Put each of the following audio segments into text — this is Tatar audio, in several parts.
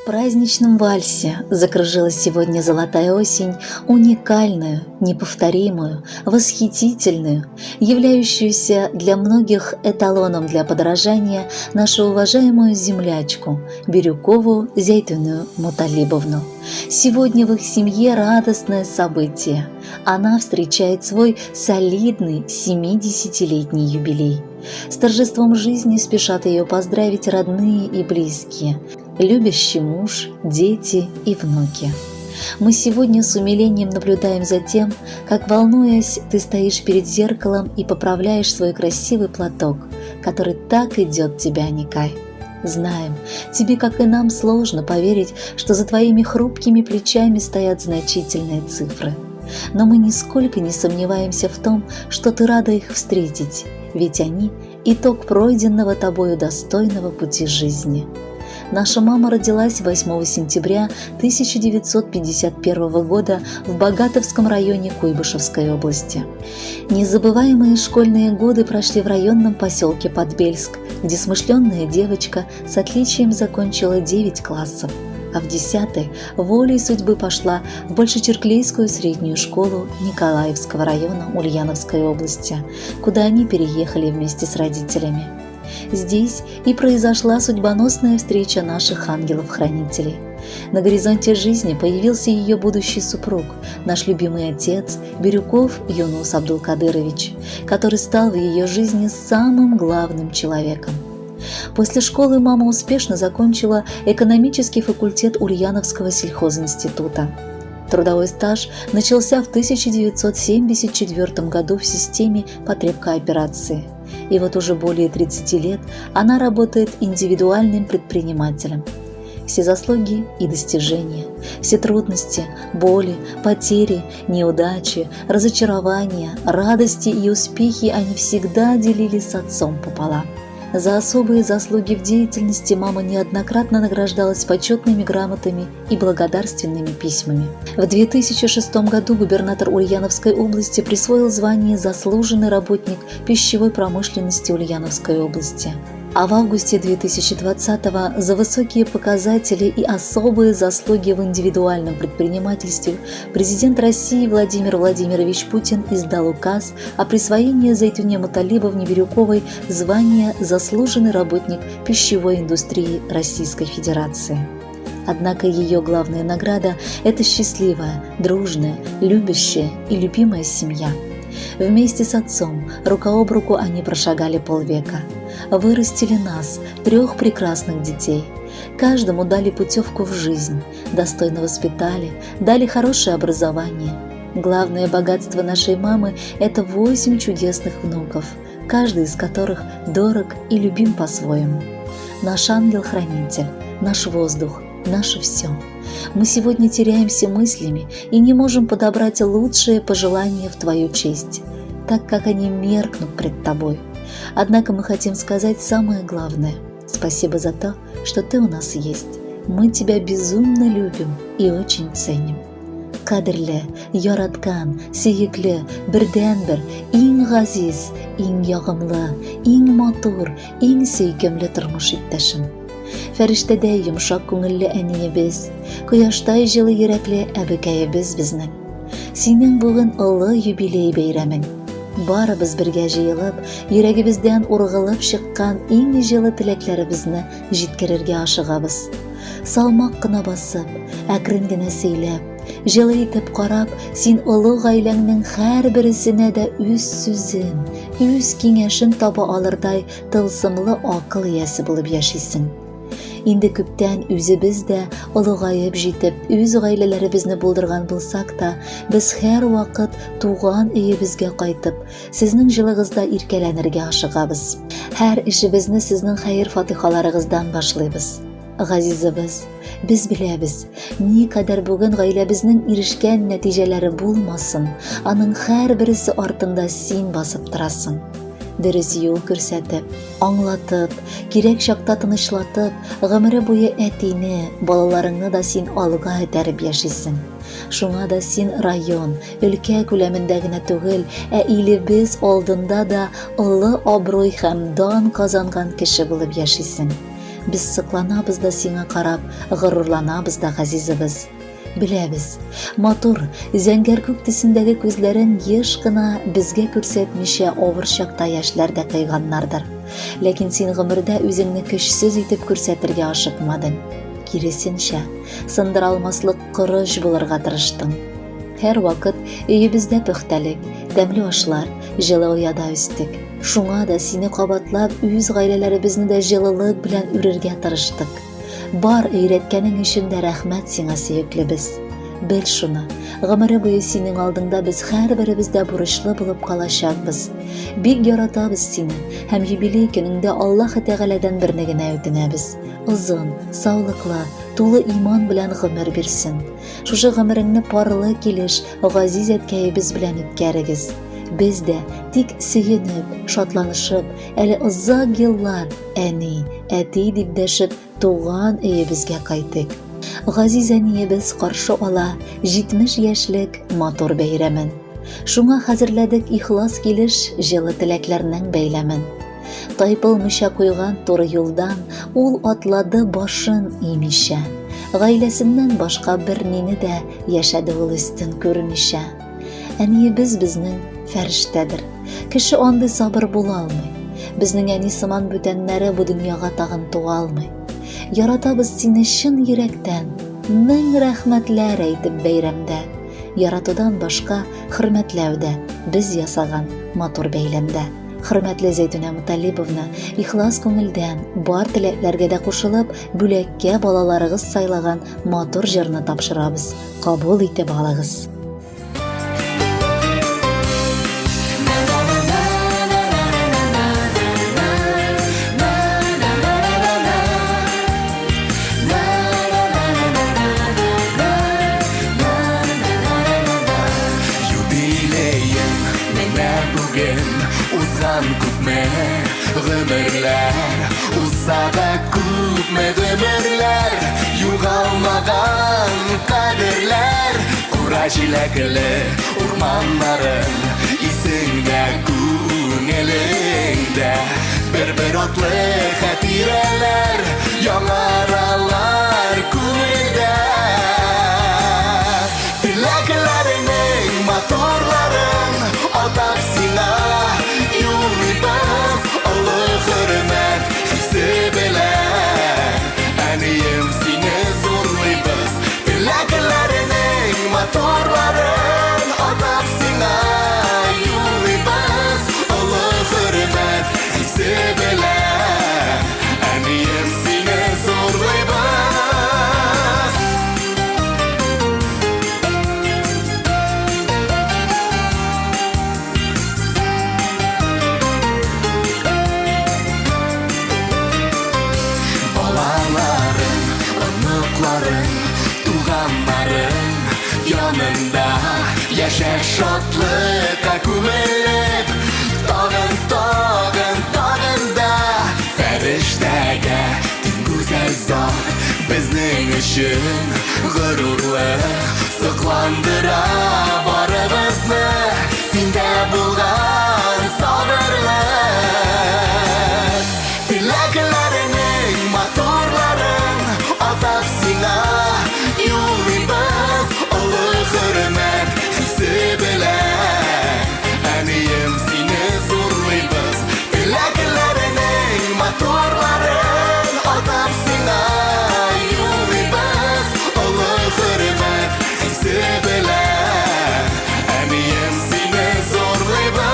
В праздничном вальсе закружила сегодня золотая осень уникальную, неповторимую, восхитительную, являющуюся для многих эталоном для подражания нашу уважаемую землячку Бирюкову Зәйтүнә Муталибовну. Сегодня в их семье радостное событие. Она встречает свой солидный 70-летний юбилей. С торжеством жизни спешат ее поздравить родные и близкие, любящий муж, дети и внуки. Мы сегодня с умилением наблюдаем за тем, как, волнуясь, ты стоишь перед зеркалом и поправляешь свой красивый платок, который так идет тебе, әникәй. Знаем, тебе, как и нам, сложно поверить, что за твоими хрупкими плечами стоят значительные цифры. Но мы нисколько не сомневаемся в том, что ты рада их встретить, ведь они – итог пройденного тобою достойного пути жизни. Наша мама родилась 8 сентября 1951 года в Богатовском районе Куйбышевской области. Незабываемые школьные годы прошли в районном поселке Подбельск, где смышленная девочка с отличием закончила 9 классов, а в 10 волей судьбы пошла в Большечерклейскую среднюю школу Николаевского района Ульяновской области, куда они переехали вместе с родителями. Здесь и произошла судьбоносная встреча наших ангелов-хранителей. На горизонте жизни появился ее будущий супруг, наш любимый отец Бирюков Юнус Абдулкадырович, который стал в ее жизни самым главным человеком. После школы мама успешно закончила экономический факультет Ульяновского сельхозинститута. Трудовой стаж начался в 1974 году в системе потребкооперации. И вот уже более 30 лет она работает индивидуальным предпринимателем. Все заслуги и достижения, все трудности, боли, потери, неудачи, разочарования, радости и успехи они всегда делили с отцом пополам. За особые заслуги в деятельности мама неоднократно награждалась почетными грамотами и благодарственными письмами. В 2006 году губернатор Ульяновской области присвоил звание «Заслуженный работник пищевой промышленности Ульяновской области». А в августе 2020-го за высокие показатели и особые заслуги в индивидуальном предпринимательстве президент России Владимир Владимирович Путин издал указ о присвоении Зәйтүнә Муталибовне Бирюковой звания «Заслуженный работник пищевой индустрии Российской Федерации». Однако ее главная награда – это счастливая, дружная, любящая и любимая семья. Вместе с отцом, рука об руку, они прошагали полвека. Вырастили нас, трех прекрасных детей. Каждому дали путевку в жизнь, достойно воспитали, дали хорошее образование. Главное богатство нашей мамы – это восемь чудесных внуков, каждый из которых дорог и любим по-своему. Наш ангел-хранитель, наш воздух, наше все. Мы сегодня теряемся мыслями и не можем подобрать лучшие пожелания в твою честь, так как они меркнут пред тобой. Однако мы хотим сказать самое главное. Спасибо за то, что ты у нас есть. Мы тебя безумно любим и очень ценим. Кадерле, яраткан, сөекле, бердәнбер, иң газиз, иң ягымлы, иң матур, иң сөйкемле тормыш иптәшем. Фәрештәдәй йомшак күңелле әниебез, кояштай җылы йөрәкле әбекәебез безнең. Синең бүген олы юбилей бәйрәмең. Барыбыз бергә җыелып, йөрәгебездән ургылып чыккан иң җылы теләкләребезне җиткерергә ашыгабыз. Салмак кына басып, әкрен генә сөйләп, җылы итеп карап, син олы гаиләңнең һәрбересенә дә үз сүзен, үз киңәшен таба алырдай тылсымлы акыл иясе булып яшисең. Инде күптән үзебез дә олыгаеп җитеп, үз гаиләләребезне булдырган булсак та, без һәрвакыт туган өебезгә кайтып, сезнең җылыгызда иркәләнергә ашыгабыз. Һәр эшебезне сезнең хәер-фатихаларыгыздан башлыйбыз. Газизыбыз, без беләбез, никадәр бүген гаиләбезнең ирешкән нәтиҗәләре булмасын, аның һәрбересе артында син басып торасың. Дөрес юл күрсәтеп, аңлатып, кирәк чакта тынычлатып, гомере буе әтине, балаларыңны да син алга этәреп яшисең. Шуңа да син район, өлкә күләмендә генә түгел, ә илебез алдында да олы абруй һәм дан казанган кеше булып яшисең. Без сокланабыз да сиңа карап, горурланабыз да, газизебез. Беләбез, матур, зәңгәр күк төсендәге күзләрең еш кына безгә күрсәтмичә авыр чакта яшьләр дә кыйганнардыр. Ләкин син гомердә үзеңне көчсез итеп күрсәтергә ашыкмадың. Киресенчә, сындыра алмаслык корыч булырга тырыштың. Һәрвакыт өебездә пөхтәлек, тәмле ашлар, җылы ояда үстек. Шуңа да сине кабатлап, үз гаиләләребезне дә җылылык белән үрергә тырыштык. Бар өйрәткәнең өчен дә рәхмәт сиңа, сөеклебез. Бел шуны, гомере буе синең алдыңда без һәрберебез дә бурычлы булып калачакбыз. Бик яратабыз сине һәм юбилей көнеңдә Аллаһы Тәгаләдән берне генә үтенәбез. Озын, саулыклы, тулы иман белән гомер бирсен. Шушы гомереңне парлы килеш газиз әткәебез белән үткәрегез. Без дә тик сөенеп, шатланышып, әле озак еллар әни, әти дип дәшеп туган өебезгә кайтыйк. Газиз әниебез каршы ала 70 яшьлек матур бәйрәмен. Шуңа хәзерләдек ихлас килеш җылы теләкләрнең бәйләмен. Тайпылмыйча куйган туры юлдан ул атлады башын имичә. Гаиләсеннән башка бернине дә яшәде ул өстен күрмичә. Әниебез безнең фәрештәдер. Кеше андый сабыр була алмый. Безнең әни сыман бүтәннәре бу дөньяга тагын туа алмый. Яратабыз сине чын йөрәктән, мең рәхмәтләр әйтеп бәйрәмдә. Яратудан башка хөрмәтләү дә без ясаган матур бәйләмдә. Хөрмәтле Зәйтүнә Муталибовна, ихлас күңелдән, бар теләкләргә дә кушылып, бүләккә балаларыгыз сайлаган матур җырны тапшырабыз. Кабул итеп алыгыз. Юбилеем менә бүген Узган күпме гомерләр Узса да күпме гомерләр Югалмаган кадерләр Кура җиләкле урманнарың Исеңдә, күңелеңдә Бер-бер атлы хатирәләр Яңаралар күңелдә Теләкләреңнең матурларын Атап сиңа юллыйбыз Олы хөрмәт хисе белән Әнием сине зурлыйбыз Теләкләреңнең матурларын Атап сиңа юллыйбыз Олы хөрмәт хисе белән Әнием сине зурлыйбыз. Балаларың, оныкларың, туганнарың янында яшә шатлыкка күмелеп, тагын, тагын, тагын да фәрештәгә тиң гүзәл зат безнең өчен горурлык сокландыра барыбызны синдә булган сабырлык. Теләкләреңнең матурларын атап сиңа юллыйбыз олы хөрмәт хисе белән. Әнием сине зурлыйбыз. Теләкләреңнең матурларын атап сиңа юллыйбыз олы хөрмәт хисе белән. Әнием сине зурлыйбыз.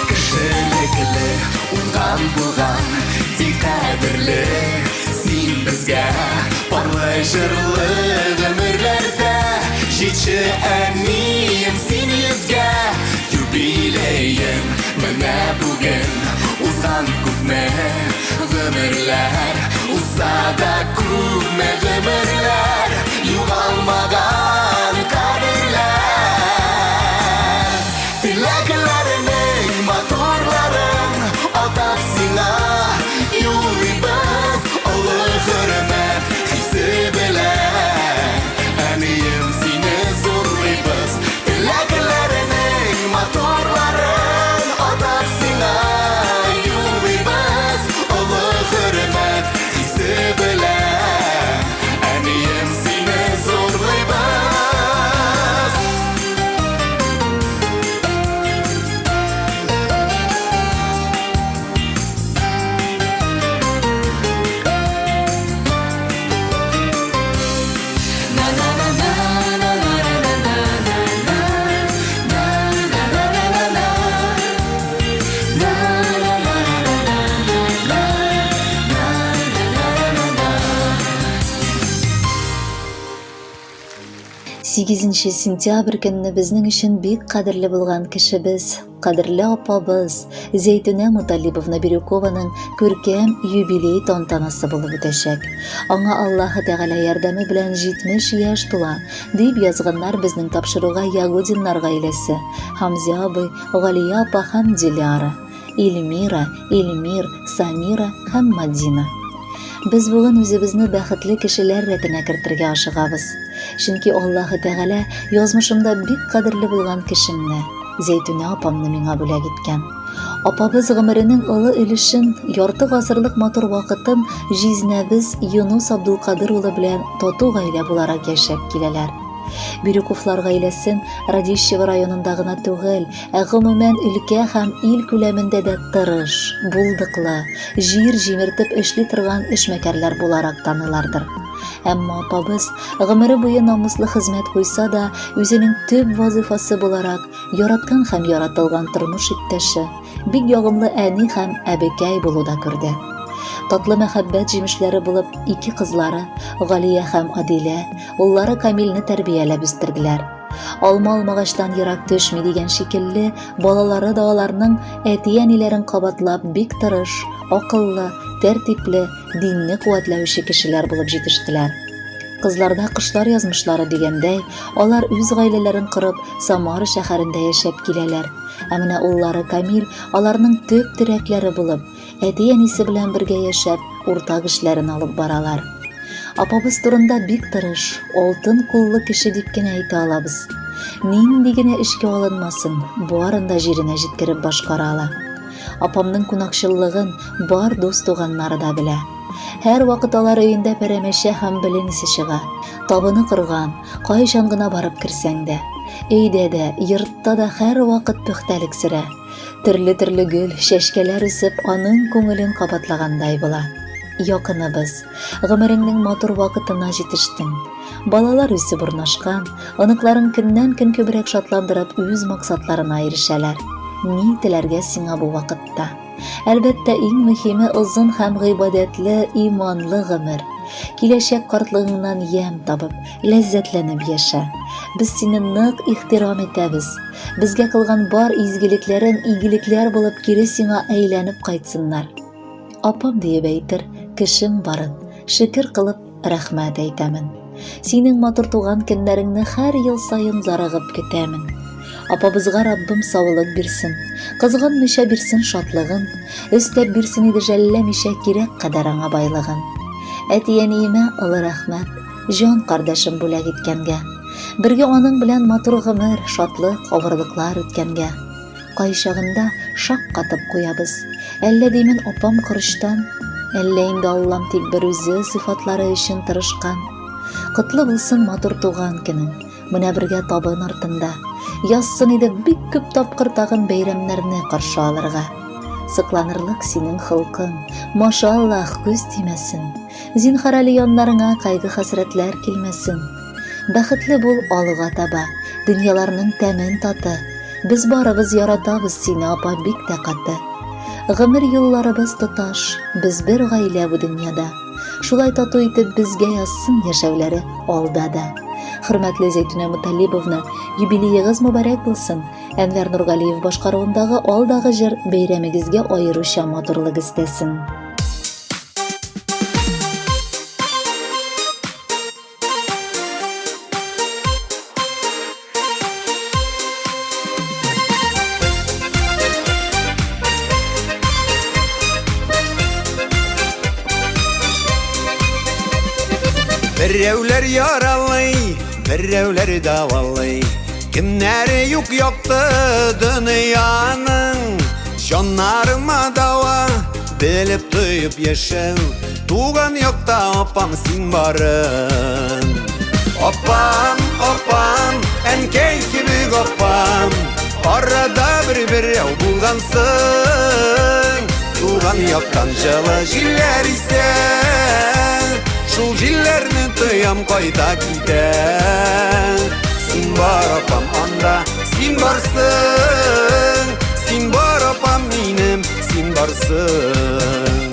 Кешелекле, уңган булган, бик кадерле син безгә. Парлы җырлы гомерләрдә җитче әнием син йөзгә. Юбилеем менә бүген узган күпме гомерләр, узса да күпме гомерләр югалмаган. Онытылмаган кадерләр. Теләкләренең матурларын атап сиңа юллыйбыз олы хөрмәт хисе белән. Әнием, сине зурлыйбыз. Теләкләренең матурларын атап сиңа юллыйбыз олы хөрмәт хисе белән. Әнием, сине зурлыйбыз. Сигезенче сентябрь көнне безнең өчен бик кадерле булган кешебез, кадерле апабыз Зәйтүнә Муталибовна Бирюкованың күркәм юбилей тантанасы булып үтәчәк. Аңа Аллаһы Тәгалә ярдәме белән 70 яшь тула, дип язганнар безнең тапшыруга Ягудиннар гаиләсе, Хамзя абый, Галия апа һәм Диляра, Эльмира, Эльмир, Самира һәм Мадина. Без бүген үзебезне бәхетле кешеләр рәтенә кертергә ашыгабыз. Чөнки Аллаһы Тәгалә язмышымда бик кадерле булган кешемне, Зәйтүнә апамны миңа бүләк иткән. Апабыз гомеренең олы өлешен, ярты гасырлык матур вакытын җизнәбез Юнус Абдулкадыр улы белән тату гаилә буларак яшәп киләләр. Бирюковлар гаиләсен Радищево районында гына түгел, ә гомумән өлкә һәм ил күләмендә дә тырыш, булдыклы, җир җимертеп эшли торган эшмәкәрләр буларак таныйлардыр. Әмма апабыз гомере буе намуслы хезмәт куйса да, үзенең төп вазыйфасы буларак яраткан һәм яратылган тормыш иптәше, бик ягымлы әни һәм әбекәй булуда күрде. Татлы мәхәббәт җимешләре булып ике кызлары, Галия һәм Адилә, уллары Камилне тәрбияләп үстерделәр. Алма алмагачтан ерак төшми дигән шикелле, балалары да аларның әти-әниләрен кабатлап бик тырыш, акыллы, тәртипле, динне куәтләүче кешеләр булып җитештеләр. Кызларда кошлар язмышлары дигәндәй, алар үз гаиләләрен корып, Самара шәһәрендә яшәп киләләр. Ә менә уллары Камил аларның төп терәкләре булып, әти-әнисе белән бергә яшәп, уртак эшләрен алып баралар. Апабыз турында бик тырыш, алтын куллы кеше дип кенә әйтә алабыз. Нинди генә эшкә алынмасын, барын да җиренә җиткереп башкара ала. Апамның кунакчыллыгын бар дус-туганнары да белә. Һәрвакыт алар өендә пәрәмәчә һәм белен исе чыга. Табыны корган, кайчан гына барып керсәң дә. Өйдә дә, йортта да һәрвакыт пөхтәлек сөрә. Төрле-төрле гөл, чәчкәләр үсеп, аның күңелен кабатлагандай була. Якыныбыз, гомереңнең матур вакытына җитештең. Балалар үсеп урнашкан, оныкларың көннән-көн күбрәк шатландырып үз максатларына ирешәләр. Ни теләргә сиңа бу вакытта? Әлбәттә, иң мөһиме озын һәм гыйбадәтле, иманлы гомер. Киләчәк картлыгыңнан ямь табып, ләззәтләнеп яшә. Без сине нык ихтирам итәбез. Безгә кылган бар изгелекләрең игелекләр булып кире сиңа әйләнеп кайтсыннар. Апам диеп әйтер кешем барын, шөкер кылып рәхмәт әйтәмен. Синең матур туган көннәреңне һәр ел саен зарыгып көтәмен. Апабызга Раббым саулык бирсен, кызганмыйча бирсен шатлыгын, өстәп бирсен иде жәлләмичә кирәк кадәр аңа байлыгын. Әти-әниемә олы рәхмәт, җан кардәшем бүләк иткәнгә. Бергә аның белән матур гомер, шатлык, авырлыклар үткәнгә. Кайчагында шаккатып куябыз. Әллә димен апам корычтан, әллә инде Аллам тик берүзе сыйфатлары өчен тырышкан. Котлы булсын матур туган көнең, менә бергә табын артында. Язсын иде бик күп тапкыр тагын бәйрәмнәрне каршы алырга. Сокланырлык синең холкың, машаллаһ, күз тимәсен. Зинһар әле яннарыңа кайгы-хәсрәтләр килмәсен. Бәхетле бул алга таба, дөньяларның тәмен таты. Без барыбыз яратабыз сине, апа, бик тә каты. Гомер юлларыбыз тоташ, без бер гаилә бу дөньяда. Шулай тату итеп безгә язсын яшәүләре алда да. Хөрмәтле Зәйтүнә Муталибовна, юбилеегыз мөбарәк булсын. Әнвәр Нургалиев башкаруындагы алдагы җыр бәйрәмегезгә аеруча матурлык өстәсен. Берәүләр яралый, берәүләр дәвалый. Кемнәре юк якты дөньяның. Җаннарыма дава, белеп тоеп яшәү. Туган якта апам син барын. Апам, апам, әнкәй кебек апам. Арада бер берәү булгансың. Туган яктан җылы җилләр исә. Шул җилләрне тоям кайта китә. Син бар апам анда, син барсың. Син бар апам минем, син барсың.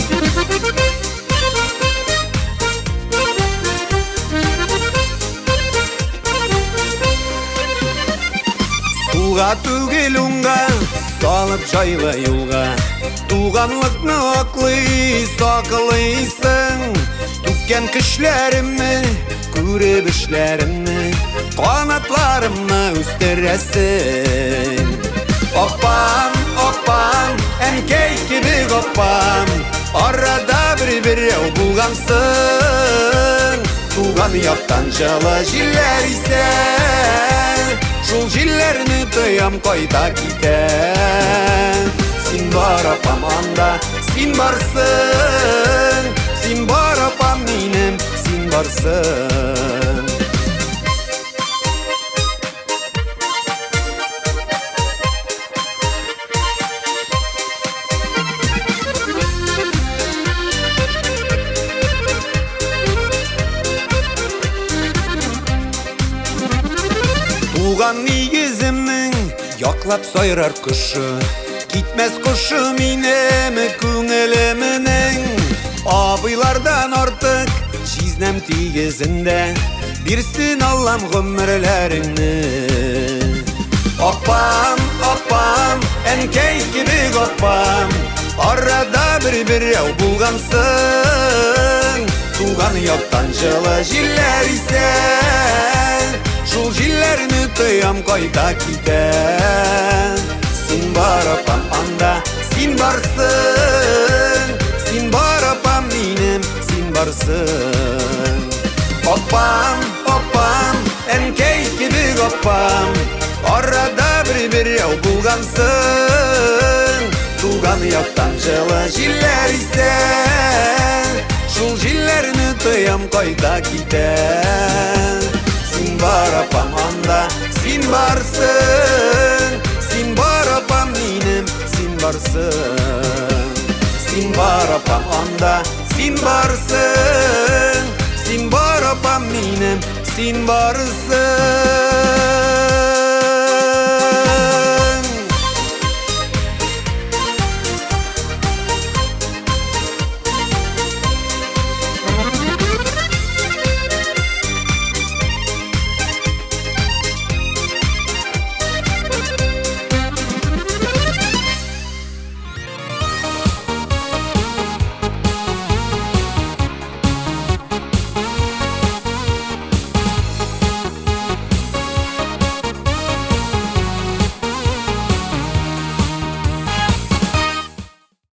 Сулга түгел уңга, салып җайлы юлга. Туганлыкны аклый, саклыйсың. Түккән көчләремне, күреп эшләремне, канатларымны үстерәсең. Апам, апам, әнкәй кебек апам, арада бер берәү булгансың. Туган яктан җылы җилләр исә, шул җилләрне тоям кайта китә. Син бар апам анда, син барсың. Син бар апам минем, син барсың. Туган нигеземнең яклап сайрар кошы, китмәс кошы минем күңелемнең. Абыйлардан артык җизнәм тигезендә, бирсен Аллам гомерләреңне. Апам, апам, әнкәй кебек апам, арада бер берәү булгансың. Туган яктан җылы җилләр исә, шул җилләрне тоям кайта китә. Син бар апам анда, син барсың. Син бар апам минем, син барсың. Апам, апам, әнкәй кебек апам, арада бер берәү булгансың. Туган яктан җылы җилләр исә, шул җилләрне тоям кайта китә. Син бар апам анда, син барсың. Син бар апам минем, син барсың. Син бар апам анда, син барсың. Син бар апам минем, син барсың.